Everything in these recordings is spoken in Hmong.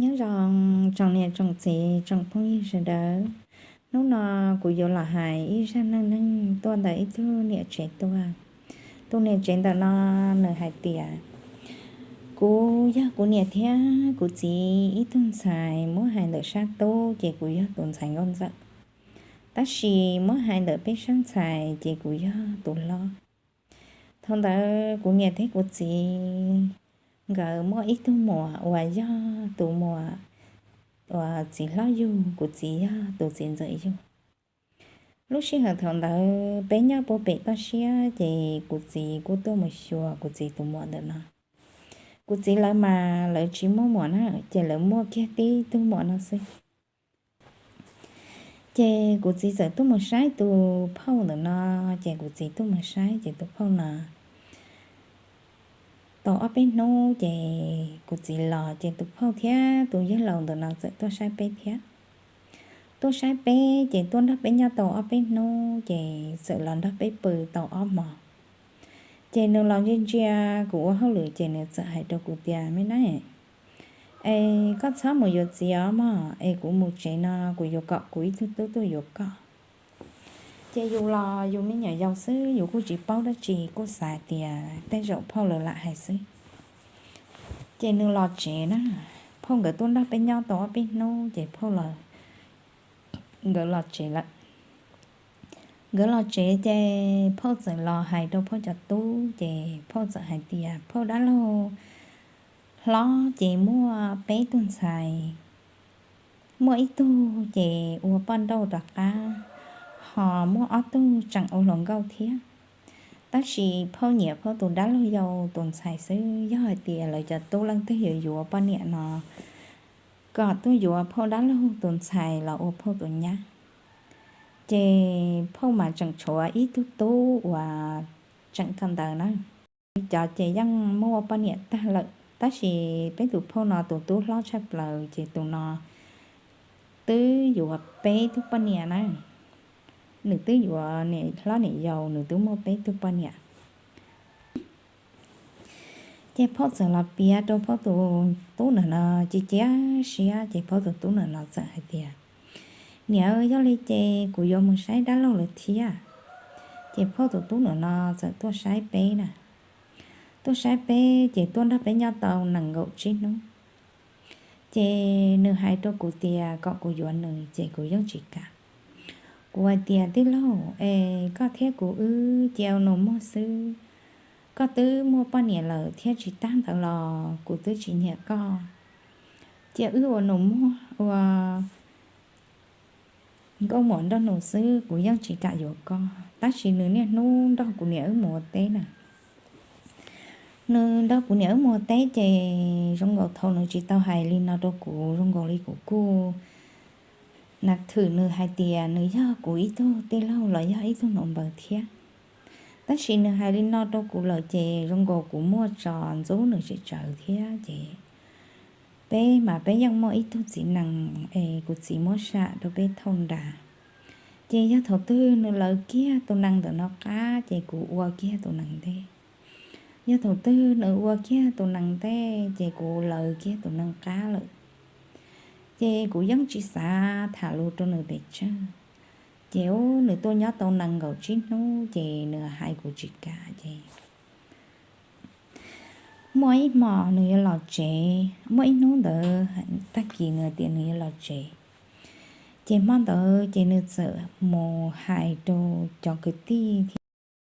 Nyob zoo tsoom niam tsoom txiv tsoom phooj ywg sawv daws, hnub no kuv yuav los hais ib zaj neej neeg tuaj ntawm ib tug niam tsev tuaj. Tus niam tsev ntawm no nws hais tias, kuv yog kuv niam thiab kuv txiv ib tug ntxhais muab hais ntawm sab tub ces kuv yog tus ntxhais nkauj ntxawm, tab sis muab hais ntawm peb sab ntxhais ces kuv yog tus hlob. Thaum ntawd kuv niam thiab kuv txiv nkawd muaj ib tug muam uas yog tus muam uas txiv hlob yug, kuv txiv yog tus txiv ntxawm yug. Lub sij hawm thaum ntawd peb nyob puag pem toj siab ces kuv txiv kuj tuaj mus xyuas kuv txiv tus muam ntawm no. Kuv txiv lawv mas lawv tsis muaj muam na, ces lawv muaj kiag tib tug muam no xwb. Ces kuv txiv txawm tuaj mus saib tus phauj ntawm no, ces kuv txiv tuaj mus saib ces tus phauj no tau ob peb hnub ces kuv txiv los ces tus phauj thiab tus yawg laus ntawm no txawm tuaj saib peb thiab. Tuaj saib peb ces tuaj nrog peb nyob tau ob peb hnub ces txawm los nrog peb pw tau ob hmos. Ces nws los ntsia ntsia kuv ua hauj lwm ces nws txawm hais rau kuv tias, me nab, es koj txhob mus yuav txiv os mog, es kuv mus tsev no kuv yuav kom kuv ib tug tub tuaj yuav koj. Ces yus los yus me nyuam yaus xwb yus kuj tsis paub dab tsi, kuj xav tias tej zaum phauj lawv lam hais xwb. Ces nws los tsev na, phauj nkawd tuaj nrog peb nyob tau ob peb hnub ces phauj los, nkawd los tsev lawm. Nkawd los tsev ces phauj txawm los hais rau phauj cov tub ces phauj txawm hais tias phauj dab laug hlob ces muaj peb tug ntxhais, muaj ib tug ces ua poj nrauj rov qab, ho muaj ob tug tseem ua hluas nkauj thiab. Tab sis phauj nyiam phauj tus dab laug yau tus ntxhais xwb, yog hais tias lawv cov tub leej twg yuav yuav poj niam no kom tuaj yuav phauj dab laug tus ntxhais los ua phauj tus nyab. Ces phauj mas tseem tshuav ib tug tub uas tseem kawm ntawv na. Cov ces yeej muaj poj niam tag lawm, tab sis peb tus phauj no tus tub hlob tshaj plaws ces tus no twb yuav peb tug poj niam na. Nws twb yuav niam hlob niam yau, nws twb muaj peb tug poj niam. Ces phauj txawm los piav rau phauj tus tub ntawm no, cia cia siab ces phauj tus tub ntawm no txawm hais tias, niam, yog li ces kuv yuav mus saib dab laug lawv thiab. Ces phauj tus tub ntawm no txawm tuaj saib peb na. Tuaj saib peb ces tuaj nrog peb nyob tau nees nkaum tsib hnub. Ces nws hais rau kuv tias kom kuv yuav nws ces kuv yeej tsis kam. Kuv hais tias, tij laug, es koj thiab kuv wb cia ua nus muag xwb, koj twb muaj poj niam lawm thiab tsis tag ntawd los kuv twb tsis nyiam koj. Cia wb ua nus muag ua nkauj muam nraug nus xwb, kuv yeej tsis kam yuav koj. Tab sis nws niaj hnub nrog kuv niam wb mus ua teb na. Nws nrog kuv niam wb mus ua teb ces zoo nkaus thaum nws tsis tau hais li no rau kuv, zoo nkaus li kuv kuj na thwm nws hais tias nws yog kuv ib tug tij laug los yog ib tug nus npaws thiab. Tab sis nws hais li no rau kuv lawm ces zoo nkaus kuv muaj tso ntxub nws tsis tsawv thiab ces peb mas peb yeej muaj ib tug txiv nees es kuv txiv muab sam rau peb thauj nra. Ces yog thaum twg nws lawv kiag tus nees ntawm no qab ces kuv ua kiag tus nees ntej. Yog thaum twg nws ua kiag tus nees ntej ces kuv lawv kiag tus nees qab lawm. Ces kuv yeej tsis xav tham lus rau nws pes tsawg. Ces ub, nws tuaj nyob tau nees nkaum tsib hnub ces nws hais kuv tsis kam ces muaj ib hmos nws yuav los tsev, muaj ib hnub ntawd tag kis nws tias nws yuav los tsev. Ces hmo ntawd ces nws txawm mus hais rau cov kwv tij thiab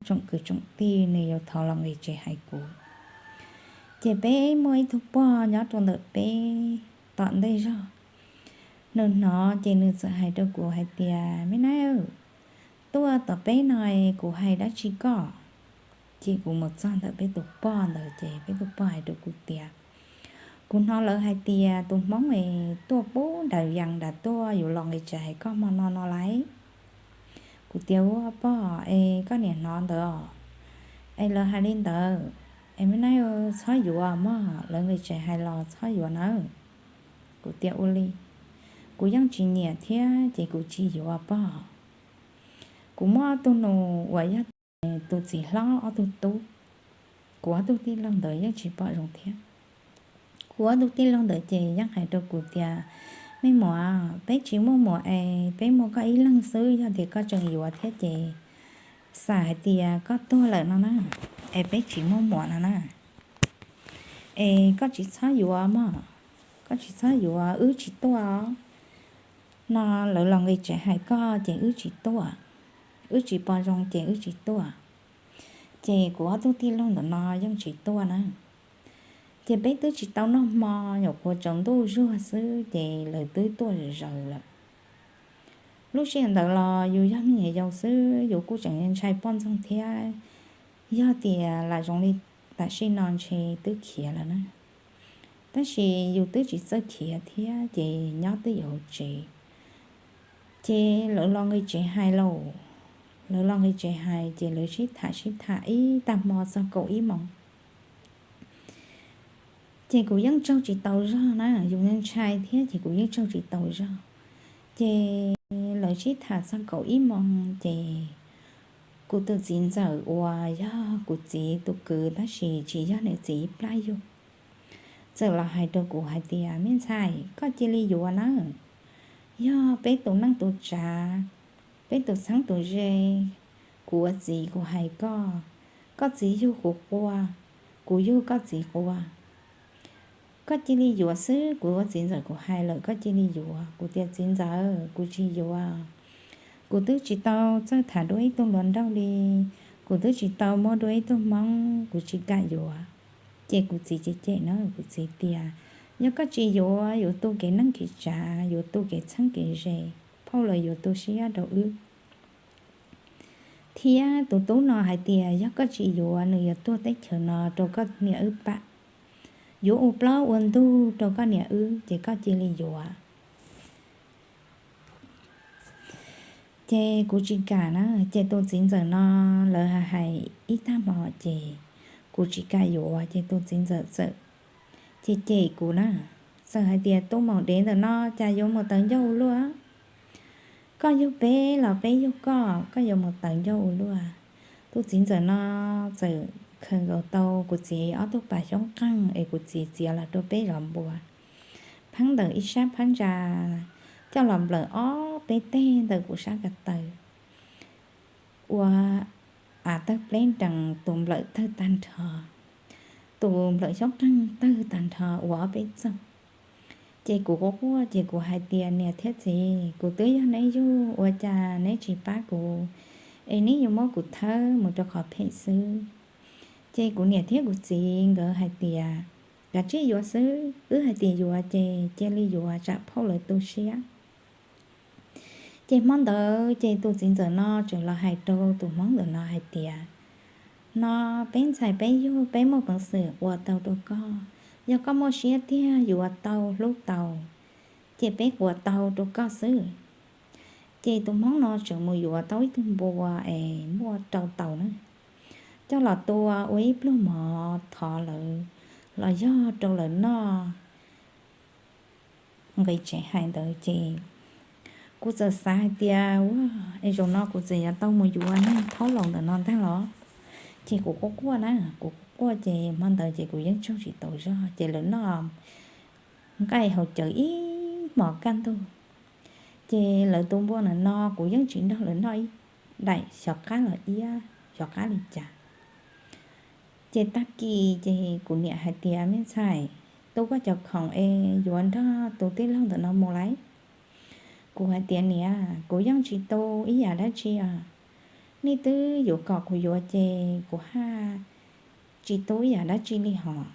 tsoom kwv tsoom tij nws yuav thov los nqis tsev hais kuv. Ces peb muaj ib tug pog nyob rau ntawm peb tom ntej zog, nws hnov ces nws txawm hais rau kuv hais tias, me nab, tuaj tom peb no kuv hais dab tsi koj. Ces kuv mus txog ntawm peb tus pog ntawd ces peb tus pog hais rau kuv tias, kuv hnov lawv hais tias tus hmoob es tuaj pub nraws yees nram tuaj yuav los nqis tsev hais koj hmo no no lauj. Kuv tias, ua pog es koj niam hnov ntawd os, es lawv hais li ntawd, es me nab txhob yuav mog, lawv nqis tsev hais los txhob yuav nawb. Kuv tias ua li, kuv yeej tsis nyiam thiab ces kuv tsis yuav pog. Kuv muaj ob tug nus uas yog tus txiv hlob ob tug tub, kuv ob tug tij laug ntawd yeej tsis pom zoo thiab. Kuv ob tug tij laug ntawd ces yeej hais rau kuv tias, me muam, peb tsis muaj muam es peb muaj koj ib leeg xwb, yog tias koj tseem yuav thiab ces xam hais tias koj tuag lawm no na, es peb tsis muaj muam no na. Es koj tsis txhob yuav mog, koj tsis txhob yuav, wb tsis tuaj no. Lawv los nqis tsev hais koj ces wb tsis tuaj, wb tsis pom zoo ces wb tsis tuaj. Ces kuv ob tug tij laug ntawm no yeej tsis tuaj na. Ces peb twb tsis tau noj hmo, nyuam qhuav tsaus ntuj zuag xwb ces lawv twb tuaj zaws lawm. Lub sij hawm ntawd los yus yog me nyuam yaus xwb, yus kuj tseem ntshai poj ntxoog thiab. Yog tias lam zoo li tam sim no ntshe twb khiav lawm na. Tab sis yus twb tsis txawj khiav thiab ces nyob twb yuav hauv tsev. Ces lawv los nqis tsev hais lauj, lawv los nqis tsev hais ces lawv sib tham sib tham ib tag hmo txog kaum ib moos. Ces kuv yeej tsaug tsis tau zog na, yus ntshai thiab ces kuv yeej tsaug tsis tau zog. Ces lawv sib tham txog kaum ib moos ces kuv tus txiv ntxawm uas yog kuv txiv tus kwv tab sis tsis yog nws txiv ib plab yug, txawm los hais rau kuv hais tias, me ntxhais, koj cia li yuav na, yog peb tus neej tus tsav, peb tus txheeb tus ze. Kuv ua txiv kuv hais koj, koj txiv yug kuv qua, kuv yug koj txiv qua. Koj cia li yuav xwb, kuv ua txiv ntxawm kuv hais lawm koj cia li yuav. Kuv tias, txiv ntxawm, kuv tsis yuav. Kuv twb tsis tau txawj tham dua ib tug hluas nraug li, kuv twb tsis tau muaj dua ib tug hmoob, kuv tsis kam yuav. Ces kuv txiv cem cem na, kuv txiv tias, yog koj tsis yuav, yuav tu kev neej kev tsav, yuav tu kev txheeb kev ze, phauj lawv yuav tu siab rau wb. Thiab tus tub no hais tias yog koj tsis yuav, nws yuav tuag teb chaws no rau koj niam wb pam, yuav ua plaub ua ntug rau koj niam wb, ces koj cia li yuav. Ces kuv tsis kam na, ces tus txiv ntxawm no lawv hais ib tag hmo ces kuv tsis kam yuav, ces tus txiv ntxawm txawm cem cem kuv na, txawm hais tias, tus maum dev ntawm no cas yuav mus tawv ncauj ua luaj, koj yug peb los peb yug koj, koj yuav mus tawv ncauj ua luaj. Tus txiv ntxawm no txawm khaws nkaus tau kuv txiv ob tug pas xyoob qeeg es kuv txiv txiav los rau peb zov npua, pheeb ntawm ib sab phab ntsa, coj los nplawm ob peb teg ntawm kuv sab ko taw, ua av tawg pleb nrees, tus nplawm tawg tag nrho, tus nplawm xyoob qeeg tawg tag nrho ua ob peb txoog. Ces kuv quaj quaj ces kuv hais tias, niam thiab txiv, kuv twb yog neb yug, ua cas neb tsis pab kuv, es neb yuav muab kuv thawb mus rau qhov phem xwb. Ces kuv niam thiab kuv txiv nkawd hais tias, kav tsij yuav xwb, wb hais tias yuav ces cia li yuav tsam phauj lawv tu siab. Ces hmo ntawd ces tus txiv ntxawm no tseem los hais rau tus hmoob ntawm no hais tias, no peb ntxhais peb yug, peb muaj peev xwm quas tau rau koj. Yog koj muaj siab tiag yuav tau hlub tau, ces peb quas tau rau koj xwb. Ces tus hmoob no tseem mus yuav tau ib tug npua es muaj rau tau na, coj los tua ua ib pluag mov thov lawv los yog rau lawv noj. Nqis tsev hais ntawd ces kuv txawm xav hais tias, ua, es zaum no kuv txawm yuav tau mus yuav niag thaub laus ntawm no ntag los. Ces kuv quaj quaj na, kuv quaj quaj ces hmo ntawd ces kuv yeej tsaug tsis tau zog ces lawv noj nqaij haus cawv ib hmos kaj ntug. Ces lawv tus npua ntawm no kuv yeej tsis nrog lawv noj ib daim xyov qab los iab xyov qab li cas. Ces tag kis ces kuv niam hais tias, me ntxhais, tu koj cov khoom es yuav nrog tus tij laug ntawm no mus lauj. Kuv hais tias, niam, kuv yeej tsis tu ib yam dab tsi os. Nej twb yuav kom kuv yuav ces kuv haj tsis tu ib yam dab tsi li hos.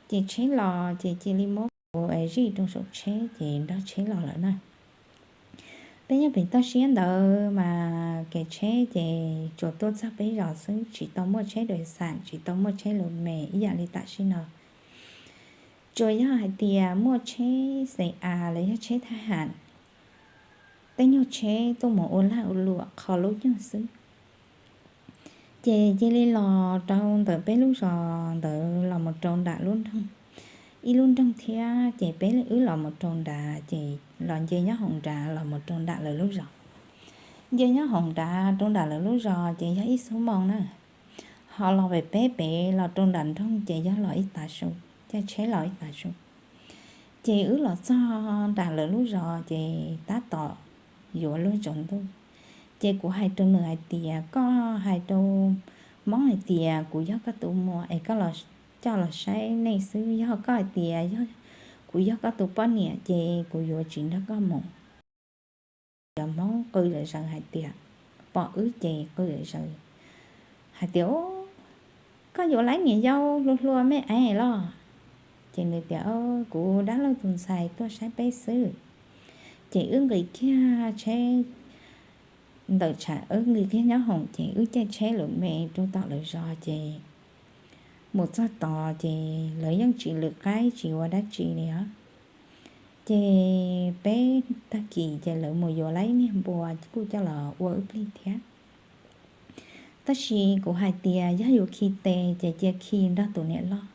Ces tsheb los ces cia li muab kuv es zij rau saum tsheb ces nrog tsheb los lawm na. Peb nyob pem toj siab ntawd mas kev tsheb ces tsuas tuaj txog peb zos xwb, tsis tau muaj tsheb dais xam, tsis tau muaj tsheb lus mes ib yam li tam sim no. Tsuas yog hais tias muaj tsheb xe a los yog tsheb thab ham, tej nyuag tsheb tuaj mus ua lag ua luam qhov lub nyuag xwb. Ces cia li los rau ntawm peb lub zos ntawd los mus rau nram lub nroog, ib lub nroog thiab, ces peb wb los mus rau nrad, ces los nce nyob hauv nrad los mus rau nram lawv lub zos. Nce nyob hauv nrad rau nram lawv lub zos ces yog ib xuab moos na, ho los pem peb pem los rau nram nroog ces yog los ib tav su. caij tsheb los ib tag su. Ces wb los txog nram lawv lub zos ces tab tom yuav luag tsaus ntuj. Ces kuv hais rau nws hais tias, koj hais rau Hmoob hais tias kuv yog koj tus muam es koj los, coj los saib nej xwb. Yog koj hais tias kuv yog koj tus poj niam ces kuv yuav tsis nrog koj mus. Cov Hmoob qw zom zaws hais tias, pom wb ces qw zom zaws hais tias, koj yuav lawv niam yau hluas hluas me es los? Ces nws tias, kuv dab laug tus ntxhais tuaj saib peb xwb. Ces wb nqis kiag tsheb ntawm tshav, wb nqis kiag nyob hoom ces wb caij tsheb lawm me rau tom lawv zos ces mus txog tod ces lawv yeej tsis lwm qaib tsis ua dab tsi li os. Ces peb tag kis ces lawv mus yuav lawv ib niag npua kuj coj los ua wb plig thiab. Tab sis kuv hais tias yog yus khi tes ces cia khi nrog tus niam loj,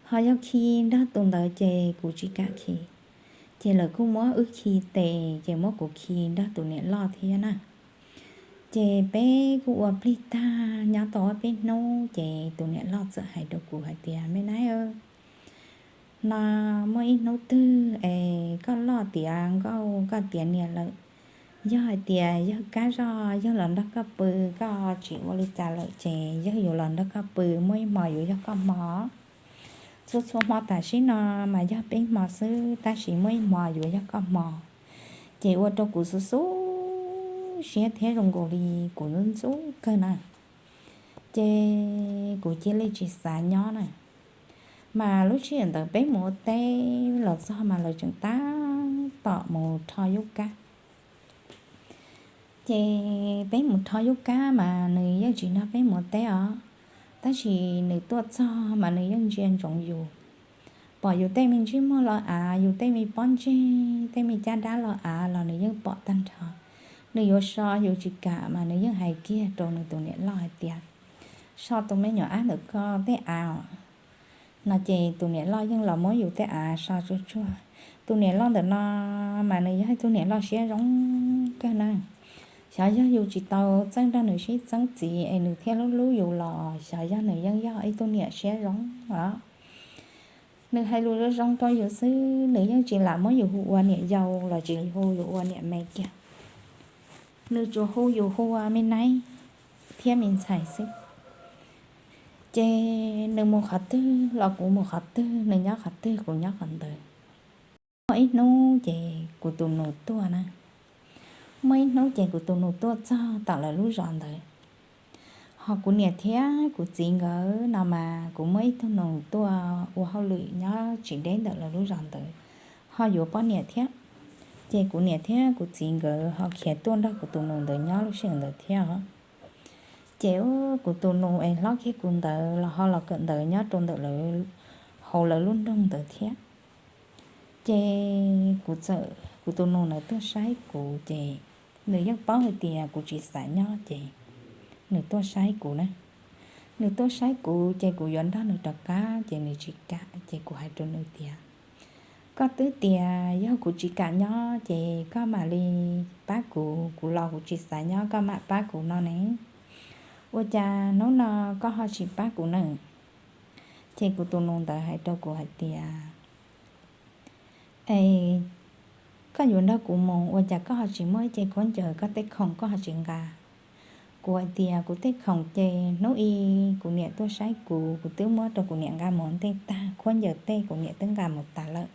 ho yog khi nrog tus ntawd ces kuv tsis kam khi. Ces lawv kuj muab wb khi tes ces muab kuv khi nrog tus niam loj thiab na. Ces peb kuj ua plig tag nyob tau ob peb hnub ces tus niam loj txawm hais rau kuv hais tias, me nab, no muaj ib hnub twg es koj loj tiav nkauj koj tiav niam lawm, yog hais tias yawg Kab Zog yawg los nrog koj pw, koj tsis ua li cas lawm ces yawg yuav los nrog koj pw, muaj ib hmo yuav yog koj hmo. Txhua txhua hmo tam sim no mas yog peb hmo xwb, tab sis muaj ib hmo yuav yog koj hmo. Ces ua rau kuv xub xub siab thiab zoo nkaus li kuv ntxub ntxub kawg na. Ces kuv cia li tsis xav nyob na. Mas lub sij hawm ntawd peb mus ua teb los txog mas lawv tseem tab tom mus rho yub kab. Ces peb mus rho yub kab mas nws yeej tsis nrog peb mus ua teb os, tab sis nws tuaj txog mas nws yeej ntsia ntsoov yus. Pom yus tej me ntsej muag los av, yus tej me pob ntseg, tej me caj dab los av los nws yeej pom tag nrho. Nws yuav so yus tsis kam mas nws yeej hais kiag rau nws tus niam loj hais tias, so tus me nyuam ab ntawm koj tej av os. No ces tus niam loj yeej los muab yus tej av so tsuag tsuag. Tus niam loj ntawm no mas nws yog ib tug niam loj siab zoo kawg na. Xyov yog yus tsis tau txawj nrog nws sib txeeb txiv es nws thiaj hlub hlub yus los xyov yog nws yeej yog ib tug niam siab zoo os. Nws hais lus zoo zoo rau yus xwb, nws yeej tsis lam muab yus hu ua niam yau los tsis hu yus ua niam me kiag. Nws tsuas hu yus hu ua me nab thiab me ntxhais xwb. Ces nws mus qhov twg los kuv mus qhov twg, nws nyob qhov twg kuv nyob qhov ntawd. Muaj ib hnub ces kuv tus nus tuaj na. Muaj ib hnub ces kuv tus nus tuaj txog tom lawv lub zos ntawd. Ho kuv niam thiab kuv txiv nkawd no mas kuv muaj ib tug nus tuaj ua hauj lwm nyob tsis deb ntawm lawv lub zos ntawd, ho yuav poj niam thiab. Ces kuv niam thiab kuv txiv nkawd ho khiav tuaj nrog kuv tus nus ntawd nyob lub sij hawm ntawd thiab os. Ces kuv tus nus es hlob kiag kuv ntawd los ho los kawm ntawv nyob rau ntawm lawv, hauv lawv lub nroog ntawd thiab. Ces kuv txawm, kuv tus nus ntawd tuaj saib kuv ces nws yeej paub hais tias kuv tsis xav nyob ces nws tuaj saib kuv na. Nws tuaj saib kuv ces kuv yuav nrog nws rov qab ces nws tsis kam, ces kuv hais rau nws tias, koj twb tias yog kuv tsis kam nyob ces koj mam li pab kuv, kuv los kuv tsis xav nyob koj mam pab kuv no ne. Ua cas hnub no koj ho tsis pab kuv na? Ces kuv tus nus ntawd hais rau kuv hais tias, es koj yuav nrog kuv mus ua cas koj ho tsis muab ib ce khaub ncaws, koj tej khoom koj ho tsis nqa? Kuv hais tias kuv tej khoom ces hnub i kuv niam tuaj saib kuv, kuv twb muab rau kuv niam nqa mus ua ntej tag, khaub ncaws tej kuv niam twb nqa mus tas lawm.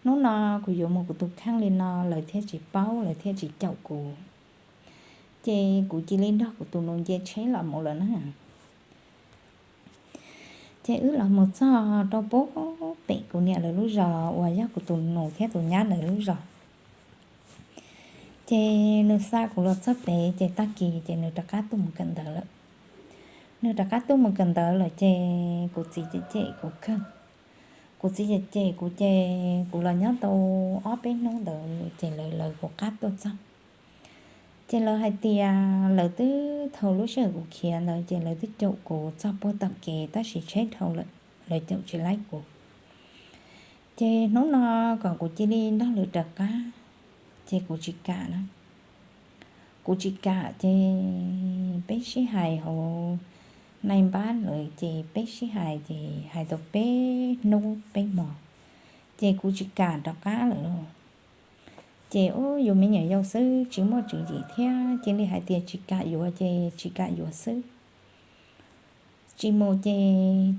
Hnub no kuv yuav mus kuv tus kheej li no lawv thiaj tsis paub, lawv thiaj tsis caum kuv. Ces kuv cia li nrog kuv tus nus nce tsheb los mus lawm na. Ces wb los mus txog rau pem kuv niam lawv lub zos uas yog kuv tus nus thiab tus nyab lawv lub zos. Ces nws xa kuv los txog pem ces tag kis ces nws rov qab tuaj mus kawm ntawv lawm. Nws rov qab tuaj mus kawm ntawv lawm ces kuv txiv cem cem kuv kawg. Kuv txiv cem cem kuv ces kuv los nyob tau ob peb hnub ntawd ces lawv, lawv kuv qab tuaj txog. Ces lawv hais tias lawv twb, thaum lub sij hawm kuv khiav ntawd ces lawv twb caum kuv txog puag tom kev tab sis tsheb dhau lawm, lawv caum tsis laib kuv. Ces hnub no kom kuv cia li nrog lawv rov qab, ces kuv tsis kam na. Kuv tsis kam ces peb sib hais hauv Nais Npab lawv ces peb sib hais ces hais tau peb hnub peb hmo, ces kuv tsis kam rov qab lawm lauj. Ces ub, yus me nyuam yaus xwb tsis muaj tswv yim thiab, cia li hais tias tsis kam yuav ces tsis kam yuav xwb. Tsis mus ces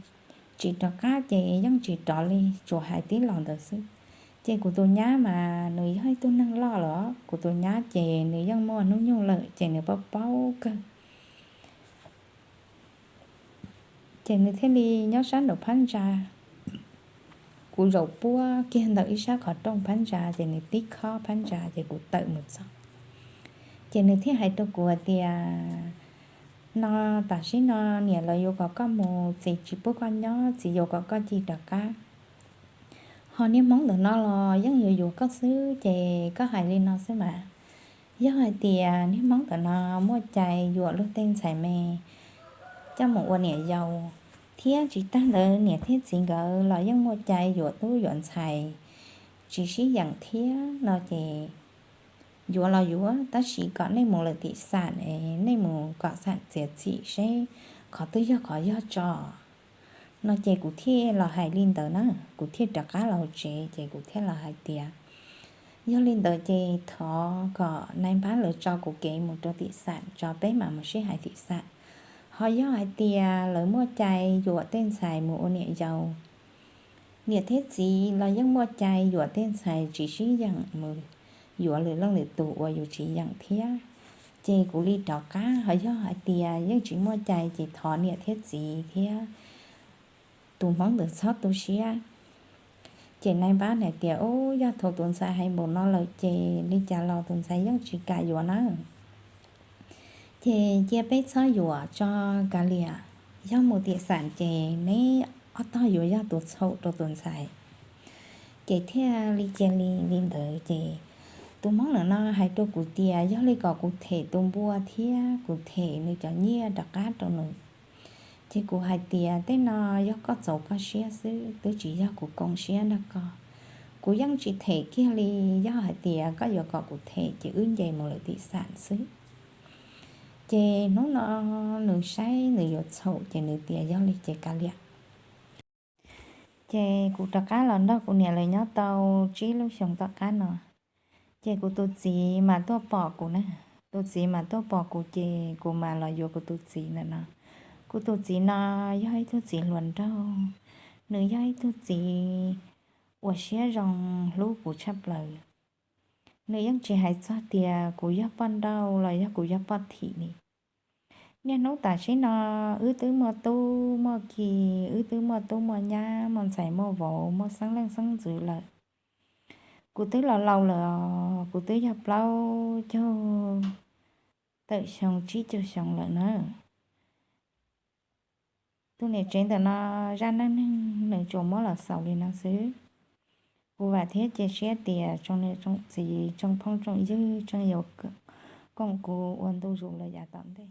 tsis rov qab ces yeej tsis rov li, tsuas hais tib los ntawd xwb. Ces kuv tus nyab mas nws yog ib tug neeg loj los, kuv tus nyab ces nws yeej muaj hnub nyoog lawm ces nws paub paub kawg. Ces nws thiaj li nyob sab nraum phab ntsa, kuv zaum puab kiag ntawm ib sab qhov rooj phab ntsa, ces nws tib khob phab ntsa ces kuv tawm mus txog. Ces nws thiaj hais rau kuv hais tias, no tam sim no niam lawv yuav kom koj mus, txiv tsis pub koj nyob, txiv yuav kom koj cia li rov qab. Ho niag hmoob ntawm no los yeej yuav yuav koj xwb, ces koj hais li no xwb mas. Yog hais tias niag hmoob ntawm no muaj cai yuam luag tej ntxhais me coj mus ua niam yau, thiab tsis tag ntawd niam thiab txiv nkawd los yeej muaj cai yuam tub yuam ntxhais tsis sib yeem thiab no ces yuav los yuav, tab sis kom nej mus lawm tim xam es nej mus kom xam txiav txim seb qhov twg yog qhov yog tso. No ces kuv thiaj los hais li ntawd na, kuv thiaj rov qab los hauv tsev ces kuv thiaj los hais tias, yog li ntawd ces thov kom Nais Npab lawv tso kuv kev mus rau tim xam tso, peb mam mus sib hais tim xam. Ho yog hais tias lawv muaj cai yuam tej ntxhais mus ua niam yau, niam thiab txiv los yeej muaj cai yuam tej ntxhais tsis sib yeem mus yuav lwm leej lwm tus uas yus tsis yeem thiab, ces kuv li rov qab. Ho yog hais tias yeej tsis muaj cai ces thov niam thiab txiv thiab tus hmoob ntawd txhob tu siab. Ces Nais Npab hais tias, ub, yog thaum tus ntxhais hais npaum no lawm ces li cas los tus ntxhais yeej tsis kam yuav na. Ces cia peb txhob yuam tso, kav liam, yog mus tim xam ces neb ob tog yuav yog tus txhaum rau tus ntxhais. Ces thiaj li cia li li ntawd ces tus hmoob ntawm no hais rau kuv tias yog li kom kuv them tus npua thiab kuv them nws cov nyiaj rov qab rau nws. Ces kuv hais tias tej no yog koj txaus koj siab xwb, twb tsis yog kuv koom siab nrog koj. Kuv yeej tsis them kiag li, yog hais tias koj yuav kom kuv them ces wb nce mus lawm tim xam xwb. Ces hnub no nws saib nws yuav txhaum ces nws tias yog li ces kav liam. Ces kuv rov qab los nrog kuv niam lawv nyob tau tsib lub xyoos tom qab no, ces kuv tus txiv mas tuaj pom kuv na. Tus txiv mas tuaj pom kuv ces kuv mas los yuav kuv tus txiv ntawm no. Kuv tus txiv no yog ib tug txiv hluas nraug, nws yog ib tug txiv uas siab zoo hlub kuv tshaj plaws. Nws yeej tsis hais txog tias kuv yog poj nrauj los yog kuv yog poj thim li. Niaj hnub tam sim no wb twb muaj tub muaj ki, wb twb muaj tub muaj nyab, muaj ntxhais muaj vauv, muaj xeeb leej xeeb ntxwv lawm. Kuv twb los laus lawm os, kuv twb yog plaub caug tawm xyoo tsib caug xyoo lawm na. Tus niam tsev ntawm no zaj neej neeg nws tsuas muab los xaus li no xwb. Kuv vam thiab cia siab tias tsoom niam tsoom txiv tsoom phooj tsoom ywg tseem yuav koom kuv ua ntu zus los yav tom ntej.